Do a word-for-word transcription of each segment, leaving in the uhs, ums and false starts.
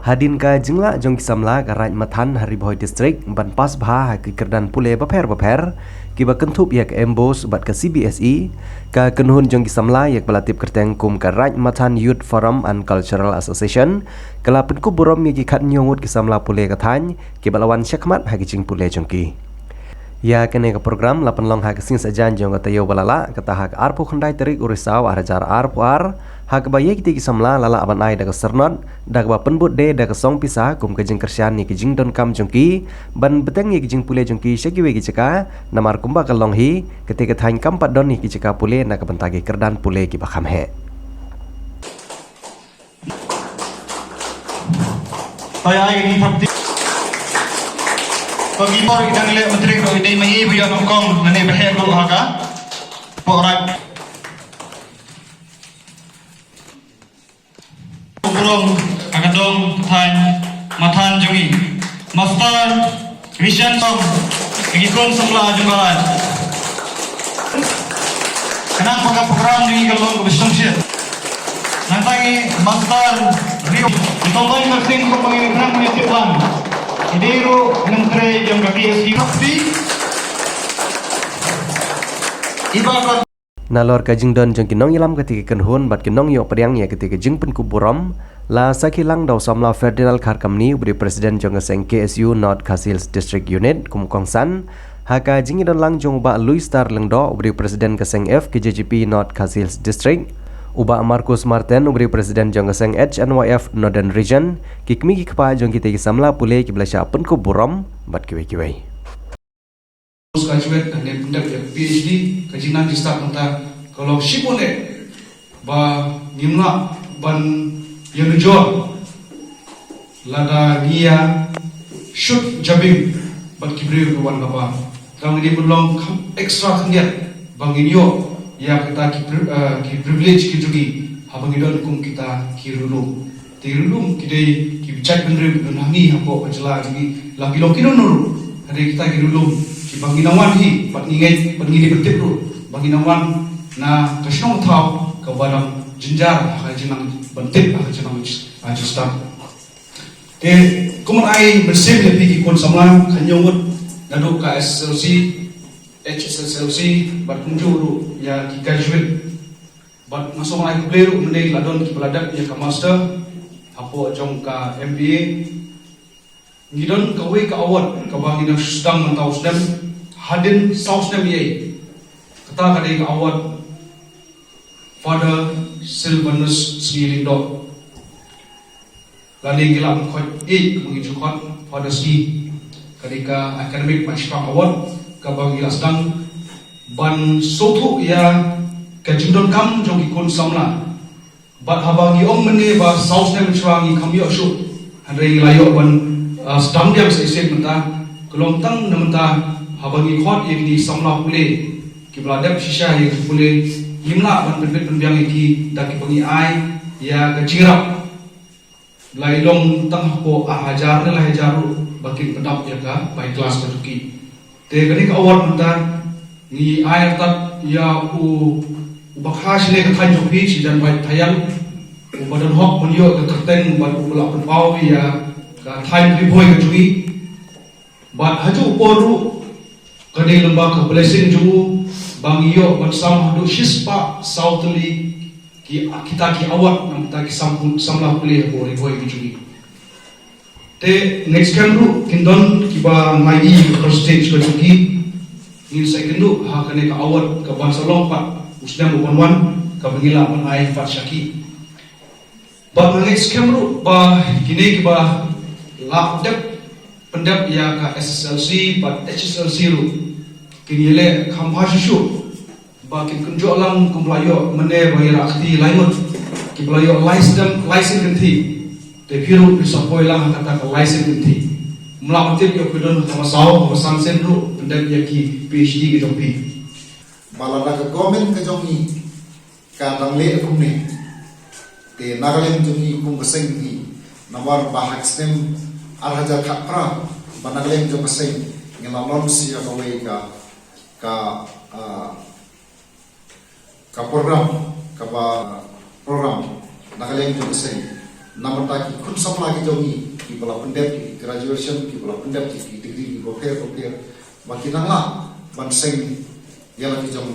Hadien ka jinglah jong ki samla ka Raid Mathan ha Ri Bhoi District ban pass bha ha ki kyrdan pule bapher bapher kiba kynthup ïa ka MBOSE bad ka CBSE, ka kynhun jong ki samla ïa kaba la tip kyrteng kum ka Raid Mathan Youth Forum and Cultural Association ka la pynkup burom ïa ki khathynñiew ngut ki samla pule ka thaiñ kiba la wan shakhmat ha ki jingpule jong ki. Ïa kane ka program la pynlong ha ka sngi saitjaiñ jong ka taïew ba la lah, kata ha ka arphew khyndai tarik u Risaw ar hajar arphew ar, ha kaba ïa kite ki samla la lah ban ai da ka syrnod da kaba pynbud de da ka song pisa kum ka jingkyrshan ïa ki jingdonkam jong ki ban bteng ïa ki jingpule jong ki sha kiwei ki jaka, namar kumba ka long hi, kata ka thaiñ kam pat don ïa ki jaka pule na ka bynta ki kyrdan pule kiba kham heh. Taya ini thapti. Pagi por idang le menteri ko idai mai ibu ya nongkong nani behe ko haka. Porak. Burung akadong than matan jungi. Master Vision Song, igi kon samla jong ka Raid. Khnang ba ka program jong ngi ka long kaba shongshit. Nangta ngi Master Rio, ngi tong bang ka sing ko pang ngi khnang ngi tip lang. Ide ru nang tre jong ka K S U. Iba ka Nalor ka jingdon jong ki nongïalam kata ka kynhun bad ki nongïoh pdiang ïa kata ka jingpynkup burom, la sakhi lang da u samla Ferdinand Kharkamni, uba dei u president jong ka seng K S U North Khasi Hills District Unit, kum u kongsan ha ka jingïadon lang jong u bah Louis Star Lyngdoh, uba dei u president ka seng F K J G P North Khasi Hills District, u bah Marcus Martin, uba dei u president jong ka seng H N Y F Northern Region, ki kmie ki kpa jong kita ki samla pule kiba la shah pynkup burom bad kiwei kiwei. Postgraduate, hangne pyndep ïa ka P H D, ka jingnang jingstad mynta ka long shibun eh ba ngim lah ban ïanujor lada ngi ïa shut jabieng bad ki briew kiba wan ka bar. Tang ngi dei ban long kham extra khyndiat ba ngin ïoh ïa kata ki pri-, eh, ki privilege ki jong ngi haba ngi don kum kita ki riewlum. Te ki riewlum ki dei ki jait bynriew kiba don ha ngi hapoh ka jylla jong ngi, la ki long kino kino ruh. Hynrei kita ki riewlum kiba ngi nang wan hi bad ngi ngeit bad ngi dei ban tip ruh ba ngi nang wan na ka shnong thaw kaba dang jynjar ha ka jingnang ban tip ha ka jingnang, ha ka jingstad. Te kumno ai mynsiem ïa phi ki khun samla, ka hynñiew ngut naduh ka S S L C, H S S L C bad kumjuh ruh ïa ki graduate. Bad nga sngewbha ai khublei ruh mynne la don kiba la dep ïa ka master hapoh jong ka M B A. Ngi don kawei ka award kaba ngi dang sdang mynta u snem hadien saw snem ïa. Kata ka dei ka award Father Silvanus Sngi Lyngdoh. Lane ngi la khot ïa ka, ngi ju khot Father Sngi. Ka dei ka academic match award kaba ngi la sdang ban sngewthuh ïa ka jingdonkam jong ki khun samla. Bad haba ngi ong mynne ba saw snem shuwa ngi kham ïoh shuh, hynrei ngi la ïoh ban, ah, sdang biang sa shisien mynta. Ka long tang na mynta haba ngi khot ïa kine samla pule kiba la dep shisha ïa ka pule, ngim lah ban pynbit pynbiang ïa ki da kiba ngi ai ïa ka jingïarap. Lai long tang hapoh ar hajar ne lai hajar ruh ba kin pyndap ïa ka bai klas ka jong ki. Te kane ka award mynta ngi ai artat ïa u, u bakha shane ka thaiñ jong phi, shi jan bai thaiñ, uba don hok ban ïoh ka kyrteng bad uba la pynpaw ïa ka thaiñ Ri Bhoi ka jong ngi. Bad ha juh u por ruh ka dei lyngba ka blessing jong u ba ngi ïoh ban sam haduh shispah saw tylli ki, kita ki award na kita ki sam, samla pule hapoh Ri Bhoi ka jong ngi. Te ngeit skhem ruh kin don kiba ngai ïa ka prestige ka jong ki. Ngin sa ïakynduh ha kane ka award ka ban sa long pat u snem u ban wan kaba ngi lah ban ai pat sha ki. Bad nga ngeit skhem ruh ba kine kiba la dep pyndep ïa ka S S L C bad H S L C ruh kin ïaleh kham bha shuh shuh ba kin kynjoh lang kumba la ïoh mynne ba ïa la kti lai ngut kiba la ïoh lai snem, lai sien kynthih. Te phi ruh phi sa poi lang ha kata ka lai sien kynthih. Mla tip ïa phi don kaba saw kaba san sien ruh pyndep ïa ki P H D ka jong phi. Ba lada ka government ka jong ngi ka dang leh kumne, te na ka liang jong ngi kum ka seng ngi, namar ba ha ka snem ar hajar khatphra ba na ka liang jong ka seng ngi la launch ïa kawei ka, ka, ah, ka program, kaba program na ka liang jong ka seng. namar ta ki khun samla ki jong ngi kiba la pyndep ki graduation, kiba la pyndep ki degree kiba pher ba pher, ba ki nang lah ban seng ïa la ki jong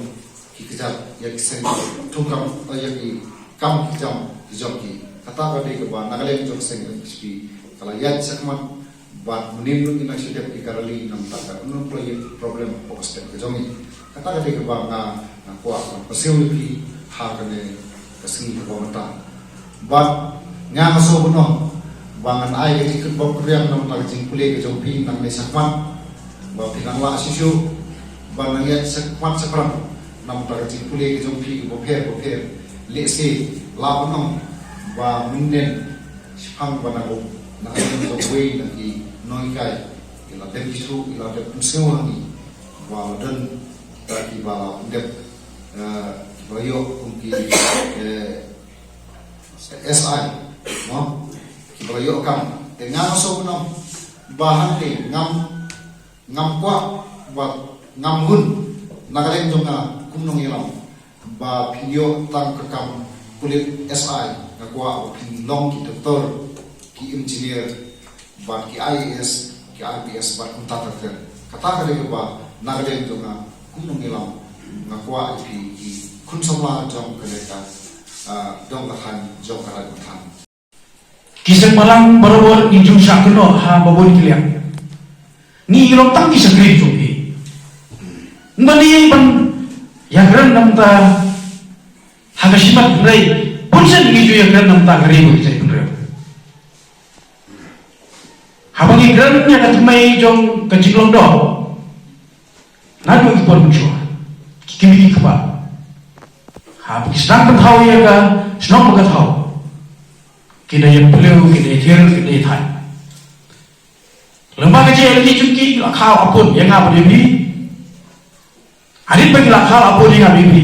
ki kjat, ïa ki seng thungkam, ïa ki kam ki jam ki jong ki. Kata ka dei kaba na ka liang jong seng N P P ka la ïaid shakhmat. Bad mynnin ruh ngi nang shu dep ïa ka rally namar ka unemployment problem hapoh ka state ka jong ngi. Kata ka dei kaba nga, nga kwah ban pynsngew ïa phi ha kane ka sngi kaba mynta. Bad nga, nga sngewbha ban ong ba ngan ai ka jingkyrpad kyrpad namar ka jingpule ka jong phi nangne shakhmat, ba phi nang lah shisha ban nang ïaid shakhmat shaphrang namar ka jingpule ka jong phi kaba pher ba pher. Lehse lah ban ong ba mynnin shaphang ba na ka, na ka liang jong uwei na ki nonghikai, ki la dep ithuh, ki la dep pynsngew ha ngi ba la don kita kiba la pyndep, eh, kiba la ïoh kum ki, eh, S I, no? Kiba la ïoh kam. Te nga sngewbha ba hangta ngam, ngam kwah bad ngam hun na ka liang jong nga kum nongïalam ba phin ïoh tang ka kam pulit S I. Nga kwah ba phin long ki doktor, ki engineer, bad ki I A S, ki I P S, bad kumta ter ter. Kata ka dei kaba na ka liang jong nga kum nongïalam nga kwah ïa phi ki khun samla jong kane ka, ah, dong ka thaiñ, jong ka raid ka thaiñ. Ki seng balang barabor ngi ju shah kynnoh ha ba bun ki liang. Ngi long tang ki shakri jong phi. Ngim dei ban ïakren namar ta ha ka shimet, hynrei bun sien ngi ju ïakren namar ta ka ri bad ka jaitbynriew. Haba ngi kren ïa ka thymmei jong ka jinglong doh, naduh ki por mynshuwa, ki kmie ki kpa, haba ki sdang ban thaw ïa ka shnong bad ka thaw, ki da ïa pyllew, ki da ïa thier, ki da ïa thait. Lem bad ka jingïaid lynti jong ki, ki la khaw apot ïa nga bad ïa phi. Hadien ba ki la khaw apot ïa nga bad ïa phi,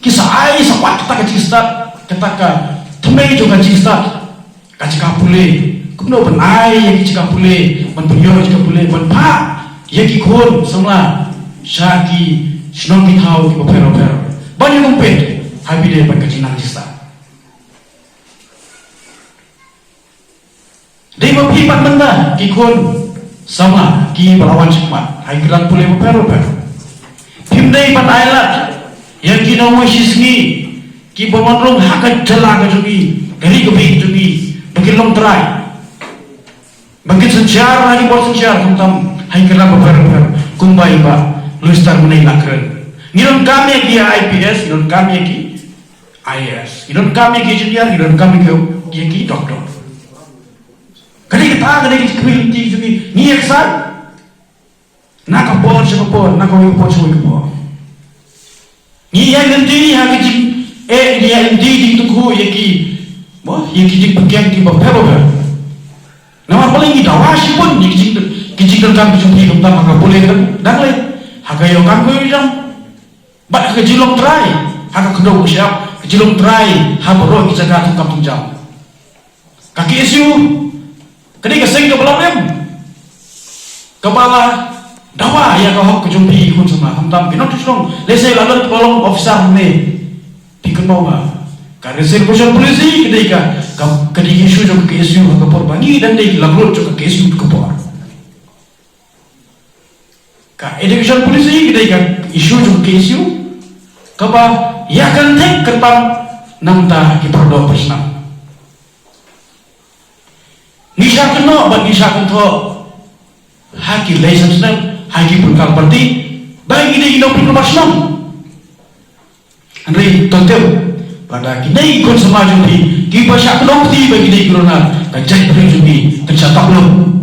ki sa ai sa wad kata ka jingstad, kata ka thymmei jong ka jingstad, ka jaka pule. Kumno ban ai ïa ki jaka pule, ban pynïoh jaka pule, ban phah ïa ki khun samla sha ki shnong ki thaw kiba pher ba pher, ban ïoh kum peit ha phi de bad ka jingnang jingstad. Dei ba phi pat mynta ki khun samla kiba la wan shakhmat ha ki kyrdan pule bapher bapher, phim dei ban ailad ïa ki nongwei shisngi kiba wan rung ha ka jylla ka jong ngi, ka ri ka bit jong ngi, ba kin long trai, ba kin synshar ha ki bor synshar khamtam ha ki kyrdan bapher bapher, kumba i Bah Luistar mynne i la kren. Ngi donkam ïa ki I P S, ngi donkam ïa ki I A S, ngi donkam ïa ki engineer, ngi donkam ïa ki, ïa ki doctor. Ka dei kata, ka dei ka jingkyrmen jong ngi, ngi ïa ka sait na ka por sha ka por, na kawei ka por sha kawei ka por. Ngi ïa lynti ha ka jing, eh, ngi ïa lynti jingtyngkhuh ïa ki, mo, ïa ki jingpyrkhat kiba pher bapher. Namar balei ngi dawa shibun ïa ki jing, ki jingdonkam ki jong ki, khamtam ha ka pule ka dang, dang leh, ha ka ïoh kam ka ïoh jam. Bad ka jinglong trai ha ka kyndoh ka shyiap, ka jinglong trai ha baroh ki jaka thungkam thungjam. Ka K S U ka dei ka seng kaba la rem, kaba la dawa ïa ka hok ka jong phi ki khun samla, khamtam ki nongshong shnong. Lehse la don kiba long officer ne, phi kynmaw ma ka reservation policy ka dei ka, ka, ka dei ka issue jong ka K S U ha ka por ba ngi dang dei ki langbrot jong ka K S U ka por. Ka education policy ka dei ka issue jong ka K S U kaba ïa kynthei kyrpang na ka bynta ki pyrdoh pyrshah. Ngi shah kynnoh bad ngi shah kynthoh ha ki election snem, ha ki political party, ba ngi dei ki nongpynkyndit shnong. Hynrei to tip, lada ki dei ki khun samla jong phi kiba shah kynnoh kti ba ki dei ki runar, ka jaitbynriew jong phi kan shah tap lum.